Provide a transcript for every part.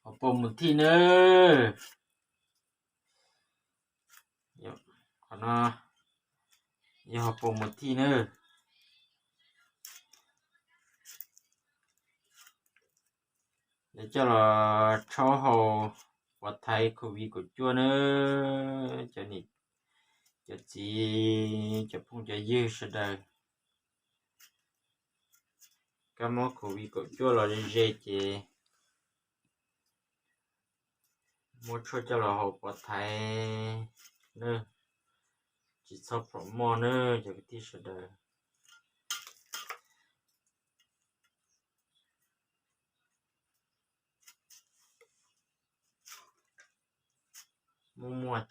Hauv paus mus thij nawb. Qhov no yog hauv paus mus thij nawb. Lawv coj los tshaub hau pov thaiv covid kaum cuaj nawb, cov niam cov txiv cov phooj cov ywg sawv daws. Kab mob covid kaum cuaj los ze ze ces muab tshuaj coj los hau pov thaiv nawb, tsis txhob plhom moj nawb cov kwv tij sawv daws. Muaj muaj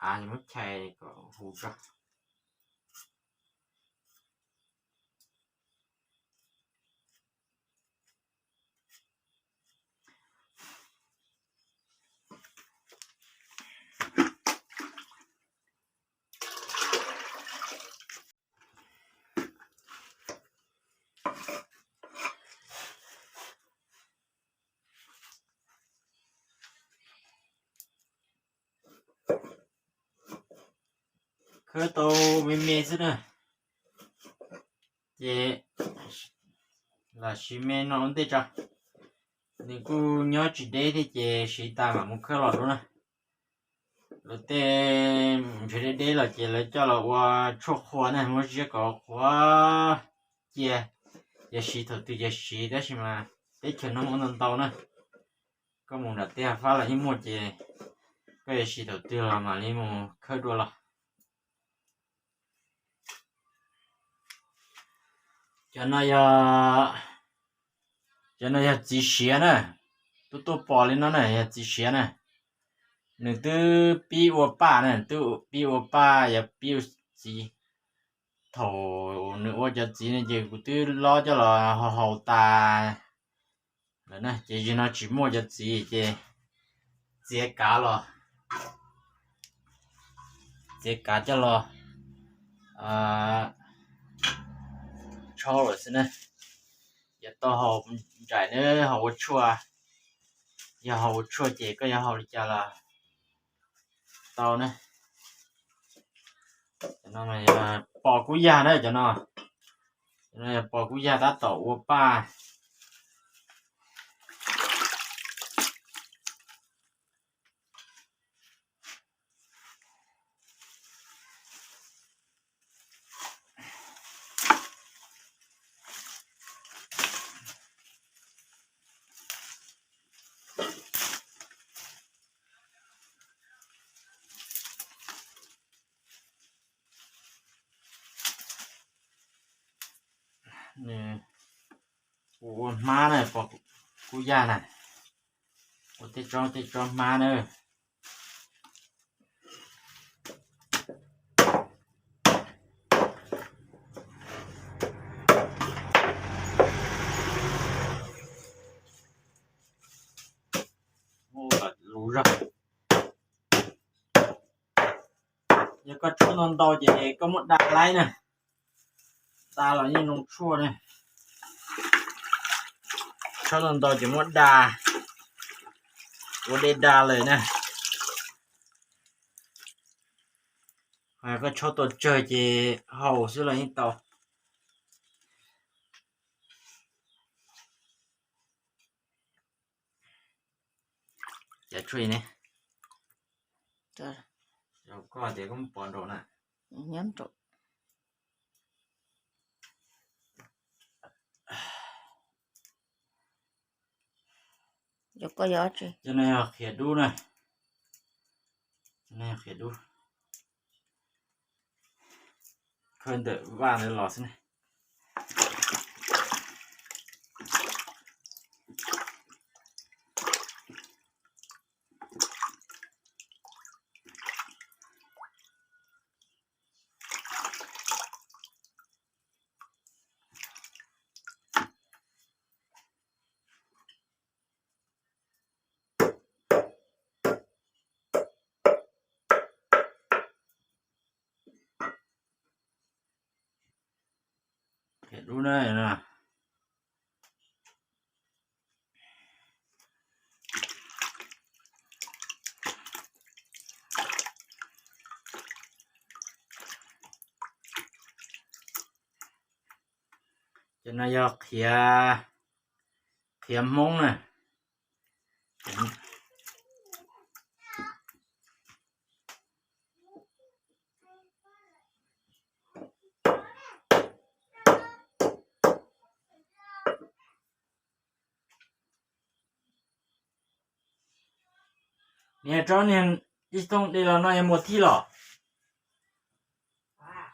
av muab chais kom huv tso. Khawb tau me me xwb na, ces lam siv me no ua ntej tso. Nws kuj nyob tsis deb thiab ces siv tas mam mus khawb los dua na. Lawv tej ntshe deb deb los ces lawv coj los ua tshuaj qhua na, muab ziab kom qhuav cia, yog siv thaum twg ces siv, tab sis mas teb chaws no muaj ntau ntau na. Koj mus nram tej hav fab los yeej muaj ces koj yuav siv thaum twg los mam li mus khawb dua los. Cov no yog, cov no yog txiv siav na, tuaj tuaj pom li no na yog txiv siav na. Nws twb pib ua paj na, twb pib ua paj yog pib ua txiv. Thaum nws ua cov txiv no ces kuv twb lob coj los haus haus tas lawm na, ces zaum no tsis muaj cov txiv ces txiav kav los, txiav kav coj los tshaub lawm xwb na. Yog tau haus nraim na, haus ua tshuaj, yog haus ua tshuaj ces koj yuav haus li cas los tau na. Cov no yog pos kub yag na cov no, cov no yog pos kub yag tab tom ua paj. Nws ua hmab na, pos kub yag na, ua tej tsob tej tsob hmab na. Yog koj tshuab ntau ntau ces koj muab da laib na, da los yeej zoo tshuaj na. Tshuab ntau ntau ces muab da, ua dej da lawm na. Ho koj tshuab tau tsawg ces haus xwb los yeej tau. Cov tshuaj ne, koj tias koj pom nraum na, nyob nraum. Cov no yog qhiav dub na, qhiav dub, khawb ntawm vaj ntawd los xwb na. Qhiav dub na, no. Cov no yog qhiav, qhiav Hmoob na. Niag tsob niag ib tooj dej los no yog muag thij los?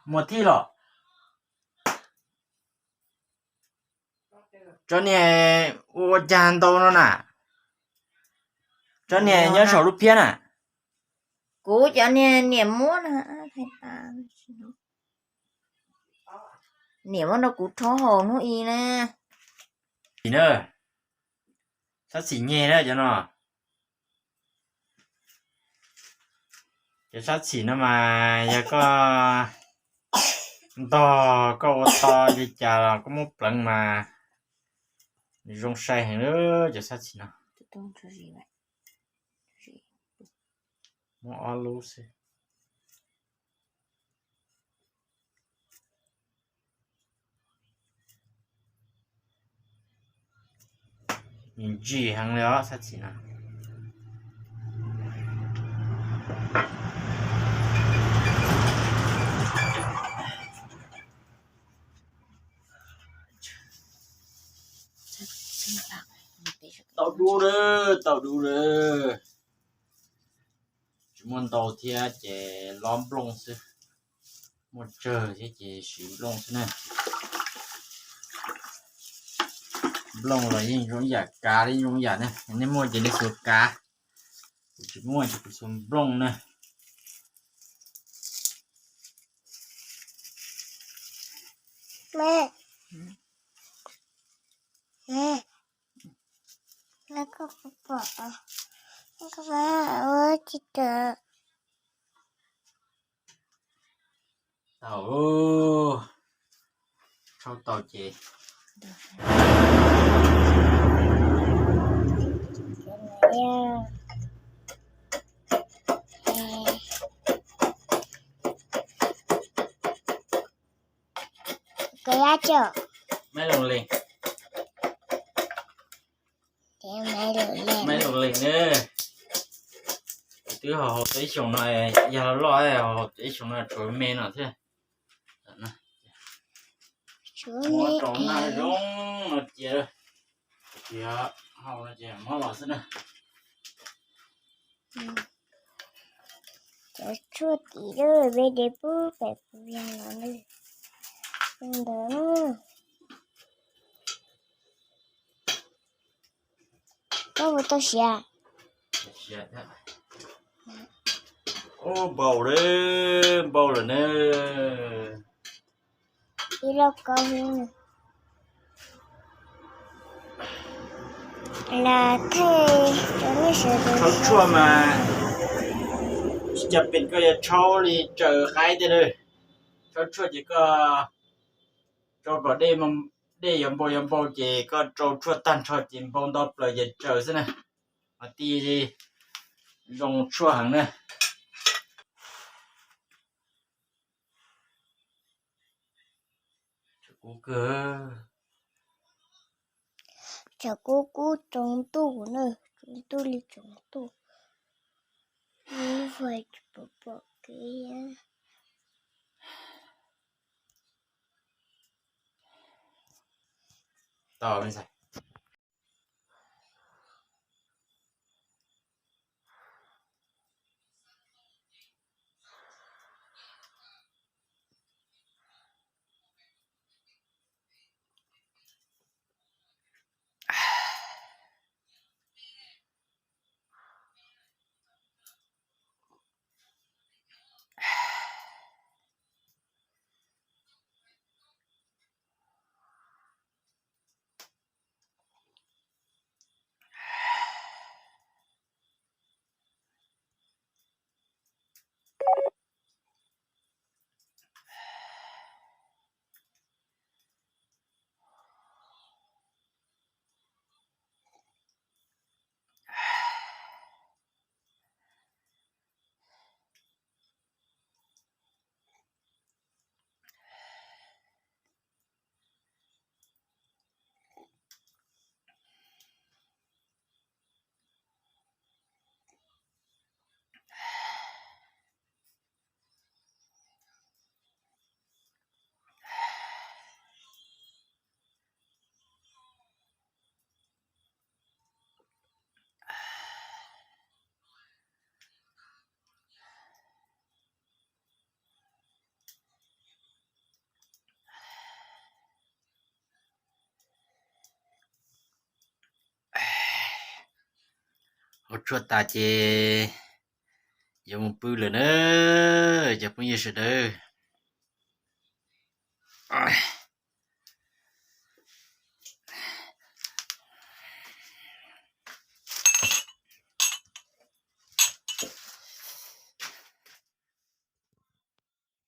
Muag thij los? Tsob niag ua cas ntau no na? Tsob niag nyob saum lub phiab na. Kuv cov niag niam muab na, niam muab no kuv rhaub haus hnub i na. Xim na, sab xim nyeg na cov no. Cov sab xim no mas yog koj ntog koj ua to li cas los koj muab pleev mas zoo sai heev lawm cov sab xim no. Muab ob lub xwb. Nws ntsim heev li os sab xim no. Tau dub lawm, tau dub lawm. Tsis muaj ntau thiab ces lob nplooj xwb. Muaj tsawg thiab ces siv nplooj xwb na. Nplooj los yeej zoo ib yam, kav los yeej zoo ib yam ne. Nej muaj ces nej xuas kav, kuv tsis muaj ces kuv xuas nplooj na. Tau, tshau tau ces Maiv Loos Lees na. Twb haus tau ib xyoos no, yog loj loj haus tau ib xyoos no tshuav me no thiab. Muab rau naj zoo no cia, cia haus no ces muab los xwb na. Cov tshuaj tim lub ve de pub pem puv yog los ntawd. Koj ua tau siav? Ub, npau lawm, npau lawm ne. Ib lauj kaub. Los thawj rau lub sawv daws. Rhaub tshuaj mas tsis cam pem koj yuav rhaub li tsaws qaib tiag na. Rhaub tshuaj ces koj rau kom dej yuav npau yuav npau ces koj rau tshuaj tag nrho ces npau nto plaws ces tsaws xwb na. Mas tij zoo tshuaj heev na. Tshav kub kub tsaus ntuj na, tsaus ntuj li tsaus ntuj, lub vag tsis pom pom kev. Tau me ntxhais. Ua tsuag tas ces yuav mus pw lawm na, cov phooj ywg sawv daws.